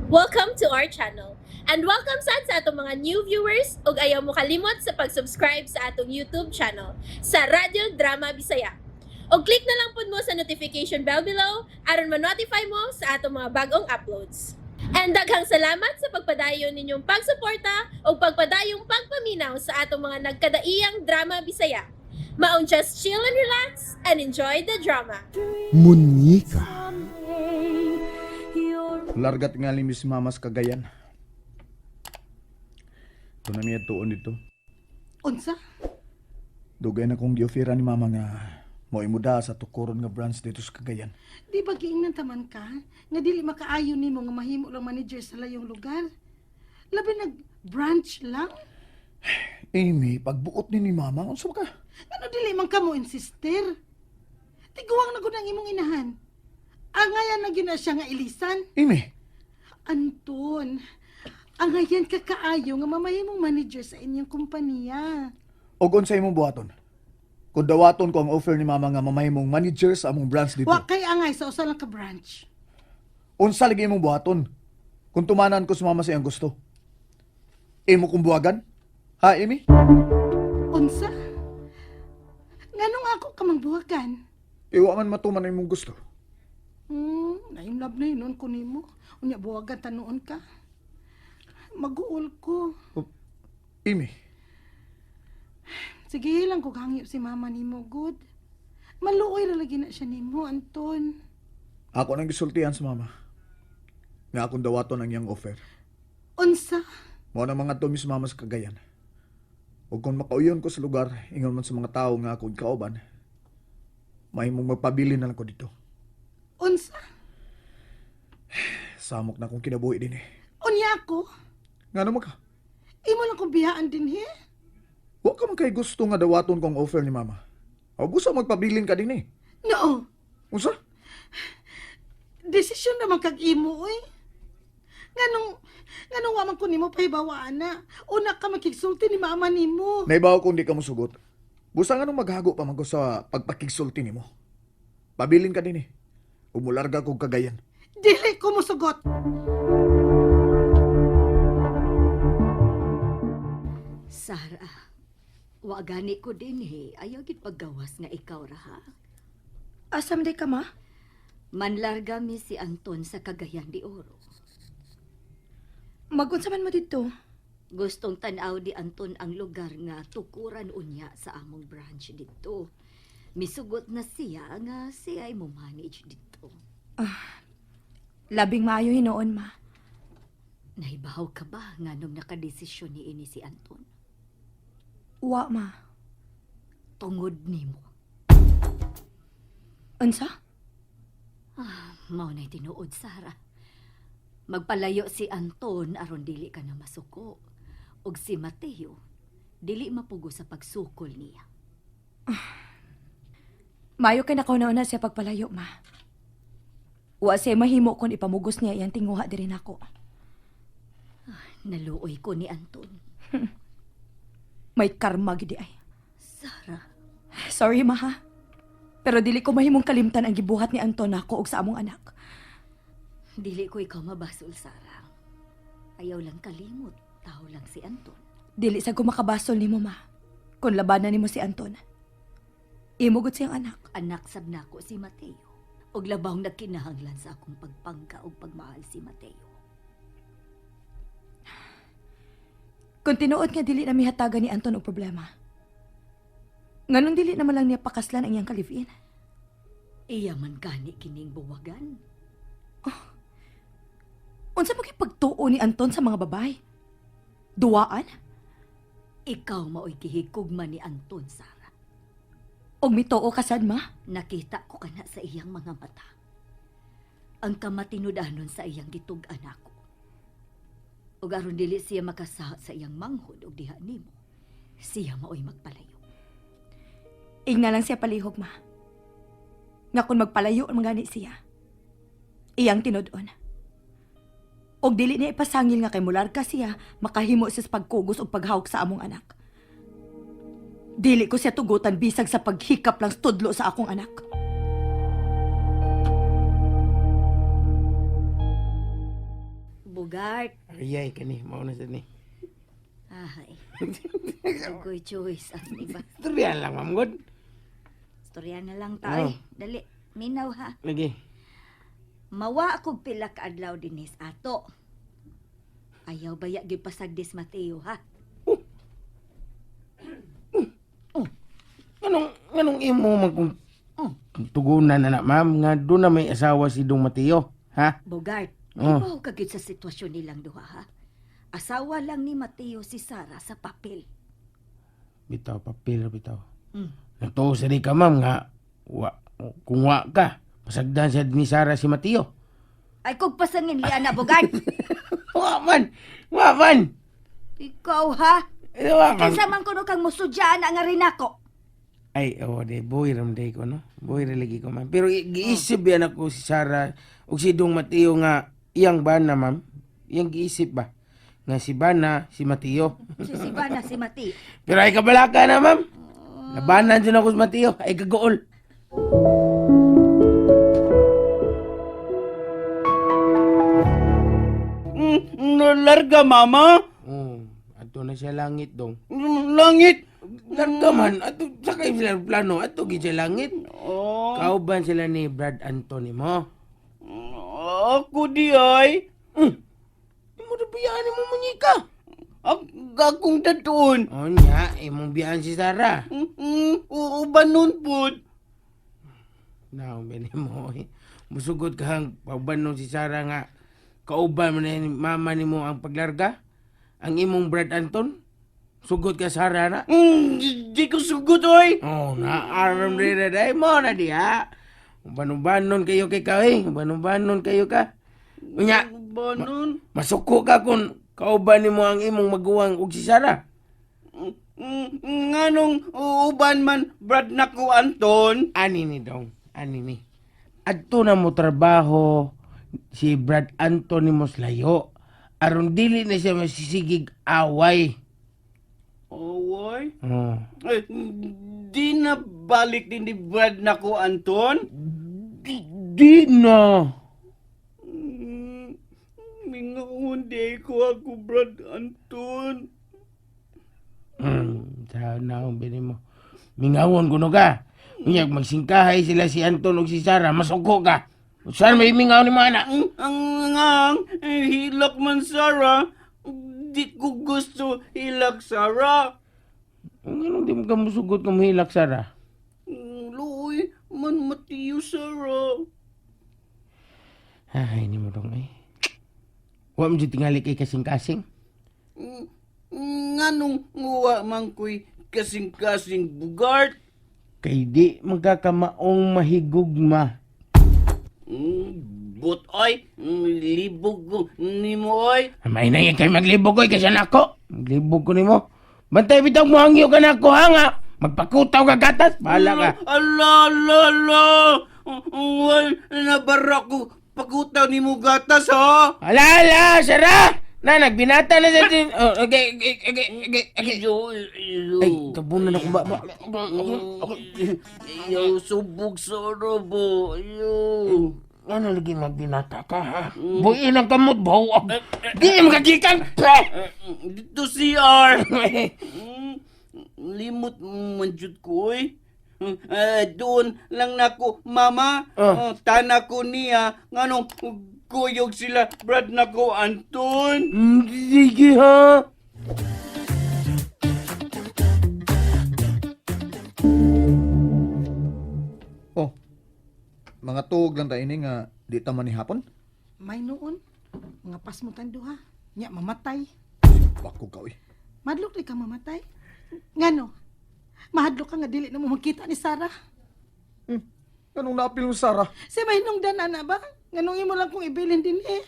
Welcome to our channel. And welcome sad sa atong mga new viewers ug ayaw mo kalimot sa pag-subscribe sa atong YouTube channel sa Radyo Drama Bisaya. Og click na lang pud mo sa notification bell below aron ma-notify mo sa atong mga bagong uploads. And daghang salamat sa pagpadayon ninyong pagsuporta ug pagpadayong pagpaminaw sa atong mga nagkadaiyang drama Bisaya. Maong just chill and relax and enjoy the drama. Munyika. Largat nga ni Miss Mamas Cagayan. Ito na miya tuon dito. Unsa? Dugay na kong giofira ni Mama nga moimuda sa tukuron nga branch dito sa Cagayan. Di ba giingnan taman ka? Nga dili makaayo nimo nga mahimo lang manager sa layong lugar. Labi nag branch lang. Amy, pagbuot ni Mama, unsa ba ka? Ano dili man ka mo insister? Tiguang na gud ang imong inahan. Angayan na gyud na siya nga ilisan. Amy, Anton, angayan ka kaayo nga mamahimong manager sa inyong kumpanya. og unsa imong buhaton? Kung dawaton ko ang offer ni Mama nga mamahimong manager sa among branch dito. Wa kay angay sa usa lang ka branch. Unsa lagi imong buhaton? Kung tumanan ko sa Mama sa iyang gusto. Imo kong buwagan? Ha, Amy? Unsa? Nganong ako ka mangbuhagan? Iwa man matuman ang imong gusto. Naimlab na yun ko nimo. Unya buwagan tanuon ka. Maguol ko. Amy, Sige lang ko hangyo si mama nimo, good. Maluoy ra lagi na siya nimo, Anton. ako nang gisultihan sa Mama. Nga akong dawaton ang iyang offer. Unsa? Mao na mga to Miss Mama sa Cagayan. Ug kung makauyon ko sa lugar, ingon man sa mga tao nga akong kauban, mahimong magpabili na lang ko dito. Unsa? Samok na akong kinabuhi din eh. Unya ako? Nga naman ka? Imo lang kong biyaan din he. Wa ka man kay gusto nga dawaton kong offer ni Mama. O busa magpabilin ka din eh. No. Unsa? Desisyon naman kag imo oy. Nganong nganong wa man ko nimo pahibawaan na. Una ka makigsulti ni mama nimo. Naibaw kung di ka mosugot. Busa nga nung maghago pa man ko sa pagpakigsulti nimo. Pabilin ka din eh. Umularga kog Cagayan. Dili ko mosugot. Sara, wa gani ko din eh. Ayaw gid paggawas nga ikaw ra ha. Asam day ka, ma? Manlarga mi si Anton sa Cagayan de Oro. Magunsa man mo dito. Gustong tan-aw di Anton ang lugar nga tukuran unya sa among branch dito. Misugot na siya nga siya ay mo manage dito. Labing maayo hinuon, ma. Nahibaw ka ba nga nung nakadesisyon ni ini si Anton? Wa, ma. Tungod nimo. Unsa? Mao na'y tinuod, Sara. Magpalayo si Anton aron dili ka na masuko. Og si Mateo, dili mapugo sa pagsukol niya. Maayo kay nakauna-una siya pagpalayo, ma. Wa siya mahimo kon ipamugos niya iyang tinguha diri nako. Naluoy ko ni Anton. May karma gidi ay. Sara, Sorry, ma ha. Pero dili ko mahimong kalimtan ang gibuhat ni Anton nako og sa among anak. dili ko ikaw mabasol, Sara. Ayaw lang kalimot, tao lang si Anton. Dili sa gumakabasol nimo, ma. Kon labanan nimo si Anton. Imo gud siyang anak. Anak sab nako si Mateo. Og labaw nagkinahanglan sa akong pagpangka og pagmahal si Mateo. Kung tinuod nga dili na mihatagan ni Anton og problema. Nganong dili naman lang niya pakaslan ang iyang kalivin? Iya man gani kining buwagan. Unsa magipagtuo ni Anton sa mga babae? Duwaan? Ikaw maoy gihigugma ni Anton, Sara. Og mituo ka sad, ma? Nakita ko kana sa iyang mga mata. Ang kamatinudanon sa iyang gitug-an ako. Ug aron dili siya makasaha sa iyang manghod og diha nimo, siya maoy magpalayo. Igna lang siya palihog, ma. Nga kung magpalayo man gani siya, iyang tinud-on. Og dili niya ipasangil nga kay mularga siya, makahimo siya sa pagkugos og paghawak sa among anak. Dili ko siya tugutan bisag sa paghikap lang sa tudlo sa akong anak. Bugart. Ayay kani, mao na sad ni. Ay. Dugoy choice ang iba. Istorya lang, ma'am god. Istorya na lang ta oy. Oh. Dali, minaw ha. Lagi. Mawa akong pila ka adlaw dinis ato. Ayaw baya gyud pasagdis Mateo ha. Nganong imo man kung Oh. tugunan na na, ma'am, nga doon na may asawa si Dong Mateo, ha? Bogart, Oh. ibaw ka gyud sa sitwasyon nilang duha ha. Asawa lang ni Mateo si Sara sa papel. Bitaw, papel, bitaw. Mm. Nagtuo sa di ka, ma'am, nga, wa, kung wa ka, pasagdan siya ni Sara si Mateo. Ay kog pasangin liya na Bogart. Wa man! Wa man! Ikaw ha. Eh, wa man! Kinsa man kuno kang musudya na nga rin ako. Ay, oh, de, boy ram day ko, no? Boy ra lagi ko, ma'am. Pero giisip yan ako si Sara ug si Dong Mateo nga iyang bana, ma'am. Iyang giisip ba? Nga si bana, si Mateo. Si na si Mateo. Pero ay kabalaka na, ma'am. Labanan dyan ako si Mateo. Ay kagool. Larga, mama. Oh, ato na siya langit dong. Langit. Larga man, ato sakay sila plano, ato gid siya langit. Oh, Kauban sila ni Brad Anthony mo. ako di ay. Imo na biyaan mo munyika. Akong datuon. O nya, imong biyaan si Sarah. Uban nun pud. Naong bini mo eh. Musugot ka ang pauban nun si Sarah nga kauban mo na ni mama ni mo ang paglarga. Ang imong Brad Anton. Sugot ka Sarah na. Di ko sugot, oy. Oh, na aram rin na day mo na diha. Uban-ubanon kayo kay ka eh. Uban-ubanon kayo ka. Unya, Uban nun. masuko ka kung kauban nimo ang imong maguwang og si Sarah. Nganong uban man, Brad nako Anton? Ani ni dong, ani ni. Adto na mo trabaho si Brad Anthony Moslayo. Aron dili na siya masisigig away. Oy. Oh. Eh, di na balik din ni Brad nako Anton? Di na. Mingaon di ko ako Brad Anton. Sa naong bini mo. Mingawon kuno ka. Unya magsingkahay sila si Anton ug si Sarah, masuko ka. Saan may mingaw ni mga anak? Ang eh, hilak man Sarah. Di ko gusto hilak Sarah. Ang anong di mo ka musugot ng hilak, Sarah? Luoy man matiyo Sarah. Ay, ni mo dong eh. Wa mo dyan tingali kay kasing-kasing. Nganong nguwa man ko'y kasing-kasing bugart? Kay di magkakamaong mahigugma. But ay, libog ko nimo ay. Amay na yan kay maglibog ko'y kasi nako. Maglibog ko nimo. Bantay bitaw mo hangyo ka nako ha nga. Magpakutaw ka gatas. Bahala ka. Ala, ala, ala. Wal, nabara ko pagutaw nimo gatas ha. Ala, ala, Sarah! Na, nagbinata na sa... Oh, okay. Iyo, iyo. Ay, tabunan ako ba? Iyo, subog sa bo. Iyo. Ano lagi magbinata ka, ha? Buin ang kamot, bawa. Di mo kagikan! Dito CR. Limot man jud ko oy. Doon lang nako mama. Oh. Tana ko niya nganong kuyog sila Brad nako Anton. Sige, ha? Oh, mga tuog lang ta ini nga di ta man ni hapon. May noon, mga pasmutan duha. Nya mamatay. Bako ka oy. Madlok di ka mamatay. Ngano? Mahadlok ka nga dili na mo magkita ni Sarah. Anong naapil mo, Sarah? Si may nung ana ba? Nganong imo lang kong ibilin din eh.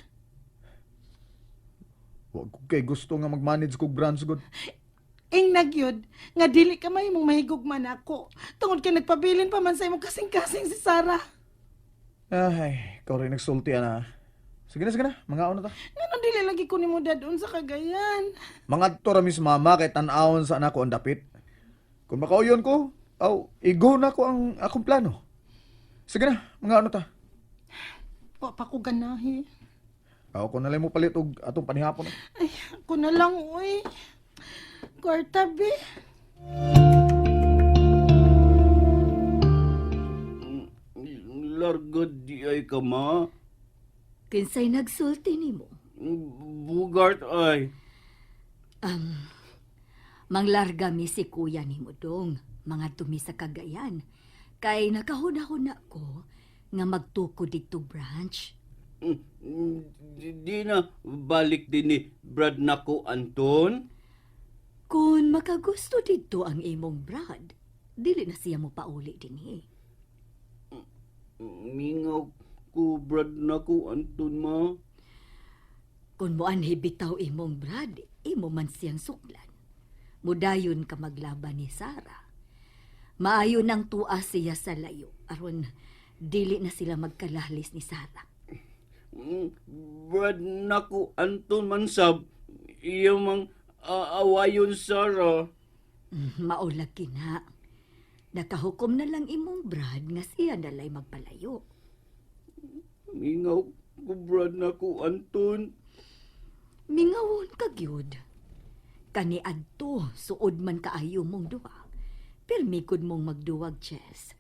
Wag ko kay gusto nga mag-manage kog branch gud. Ing nagyod, nga dili ka may mong mahigugma nako. Tungod kay nagpabilin pa man sa imong kasing-kasing si Sarah. Ay, ikaw rin nagsulti ana. Sige na, sige na. Mga na ta. Nganong dili lagi ko nimo dadon sa Cagayan. Mga ra mis mama kay tan-awon sa anak ko ang dapit. Kung makauyon ko, aw, igo na ko ang akong plano. Sige na, mga ano ta. Wa pa ko ganahi. Ako na lang mo palit og atong panihapon. Ay, ako na lang, uy. Kwarta, be. Larga di ay ka, ma. Kinsay nagsulti nimo? Bugart ay. Manglarga mi si kuya nimo dong, mga tumi sa Cagayan. Kay nakahuna-huna ko nga magtuko didto branch. Di na balik din ni Brad nako, Anton. Kung makagusto didto ang imong brad, dili na siya mo pauli dinhi. Mingaw ko, Brad nako, Anton, ma. Kung moanhi bitaw imong brad, imo man siyang suklan. Mudayon ka maglaban ni Sara. Maayo nang tuwa siya sa layo aron dili na sila magkalahlis ni Sara. Brad nako, Anton mansab. Iya mang aawayon, Sarah. Maulag kina. Nakahukom na lang imong brad nga siya nalay magpalayo. Mingaw ko, Brad nako, Anton. Mingawon ka gyud. Kani adto suod man kaayo mong duha. Pirmi gud mong magduwag chess.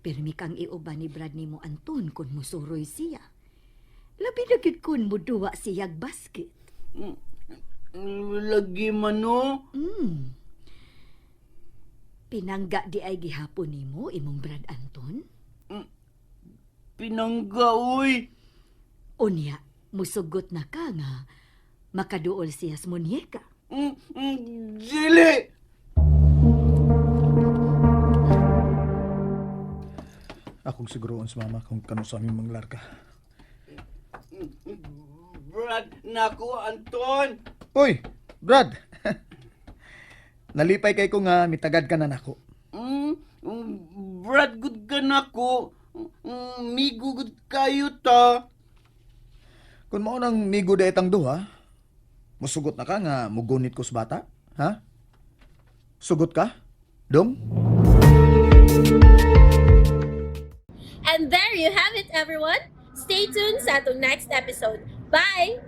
Pirmi kang iuban ni Brad nimo Anton kun musuroy siya. Labi na gyud kun muduwa siyag basket. Lagi man, no? Pinangga di ay gihapon nimo imong Brad Anton. Pinangga, uy. Unya, musugot na ka nga makaduol siya sa munyeka. Dili! Akong siguroon sa mama kung kano sa aming manglarga. Brad nako, Anton. Uy, Brad. Nalipay kay ko nga mitagad ka na nako. Brad, good ka nako. Migo good kayo ta. Kung mao nang migo da itang duha, musugot na ka nga mugunit ko sa bata, ha? Sugot ka? Dong? And there you have it, everyone. Stay tuned sa atong next episode. Bye!